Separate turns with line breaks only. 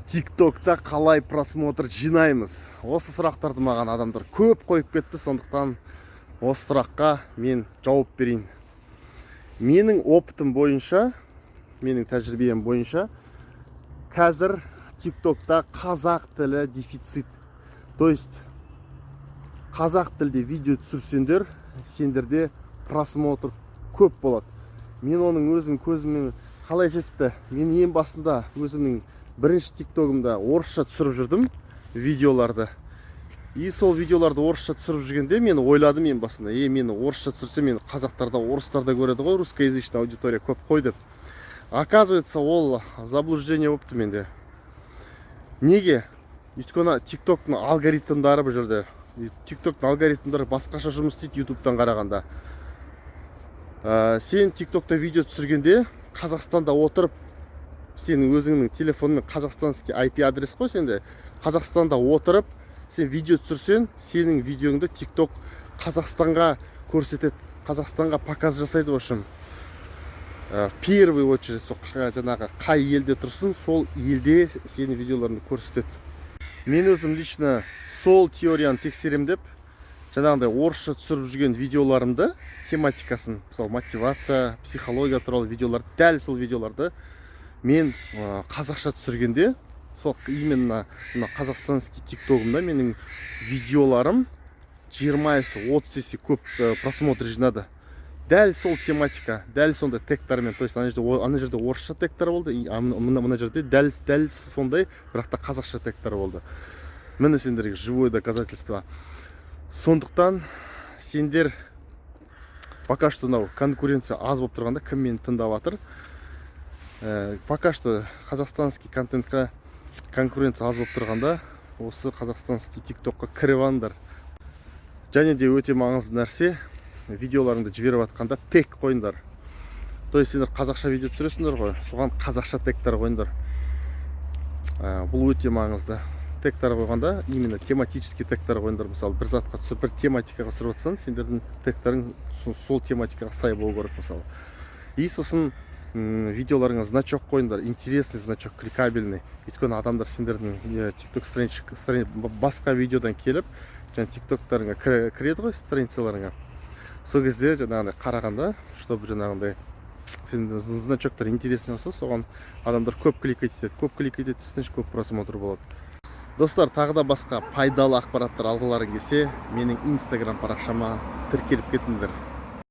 ТикТокта қалай просмотр жинаймыз? Осы сұрақтарды маған адамдар көп қойып кетті, сондықтан осы сұраққа мен жауап берейін. Менің опытым бойынша, менің тәжірибем бойынша, қазір ТикТокта қазақ тілі дефицит. То есть қазақ тілде видео түсірсеңдер, сендерде просмотр көп болады. Мен оның өзім көзіммен қалай жетті? Мен ең басында өзімнің бірінші ТикТогымда орысша түсіріп жүрдім видеоларды. И сол видеоларды орысша түсіріп жүргенде, мен ойладым ең басында: «Е, мен орысша түсірсем, мені қазақтар да, орыстар да көреді ғой, русскоязычный аудитория көп қой», — деп. Оказывается, ол заблуждение болыпты менде. Неге? Өйткені ТикТоктың алгоритмдары, бұл жерде ТикТоктың алгоритмдары басқаша жұмыс істейді Ютубтан қарағанда. Сен ТикТокта видео түсіргенде, Қазақстанда отырып, сенің өзіңнің телефонмен, қазақстанский IP адрес қой сенде, Қазақстанда отырып сен видео түсірсең, сенің видеоңды ТикТок Қазақстанға көрсетеді, Қазақстанға показ жасайды. В общем, в первую очередь сол жаңағы қай елде тұрсың, сол елде сенің видеоларыңды көрсетеді. Мен өзім лично сол теорияны тексерем деп, жаңағындай орысша түсіріп жүрген видеоларымды, тематикасын, мысалы, мотивация, психология туралы видеолар, дәл сол видеоларды мен қазақша түсіргенде, сол именно мына қазақстанский тиктогымда менің видеоларым 20 есе, 30 есе көп просмотр жинады. Дәл сол тематика, дәл сондай тегтармен. То есть ана жерде орысша тегтар болды и мына жерде дәл сондай, бірақ та қазақша тегтар болды. Міне, сендерге живое доказательство. Сондықтан сендер пока что мынау конкуренция аз болып тұрғанда, кім мені тыңдап жатыр, пока что қазақстанский контентқа конкуренция аз болып тұрғанда, осы қазақстанский тиктокқа кіріп алыңдар. Және де өте маңызды нәрсе: видеоларыңды жіберіп жатқанда тег қойыңдар. То есть сендер қазақша видео түсіресіңдер ғой, соған қазақша тегтар қойыңдар. Бұл өте маңызды. Тегтар қойғанда, именно тематический тегтар қойыңдар. Мысалы, бір затқа түсіріп, бір тематикаға түсіріп жатсаң, сендердің тегтарың сол тематикаға сай болу керек, мысалы. И сосын видеоларыңа значок қойыңдар, интересный значок, кликабельный. Өйткені адамдар сендердің тикток басқа видеодан келіп, жаңа тиктоктарыңа кіреді ғой, страницаларыңа. Сол кезде жаңағындай қарағанда, чтобы жаңағындай сенің значоктар интересный болса, соған адамдар көп кликать етеді. Көп кликать етсе, значит, көп просмотр болады. Достар, тағы да басқа пайдалы ақпараттар алғыларың келсе, менің Инстаграм парақшама тіркеліп кетіңдер.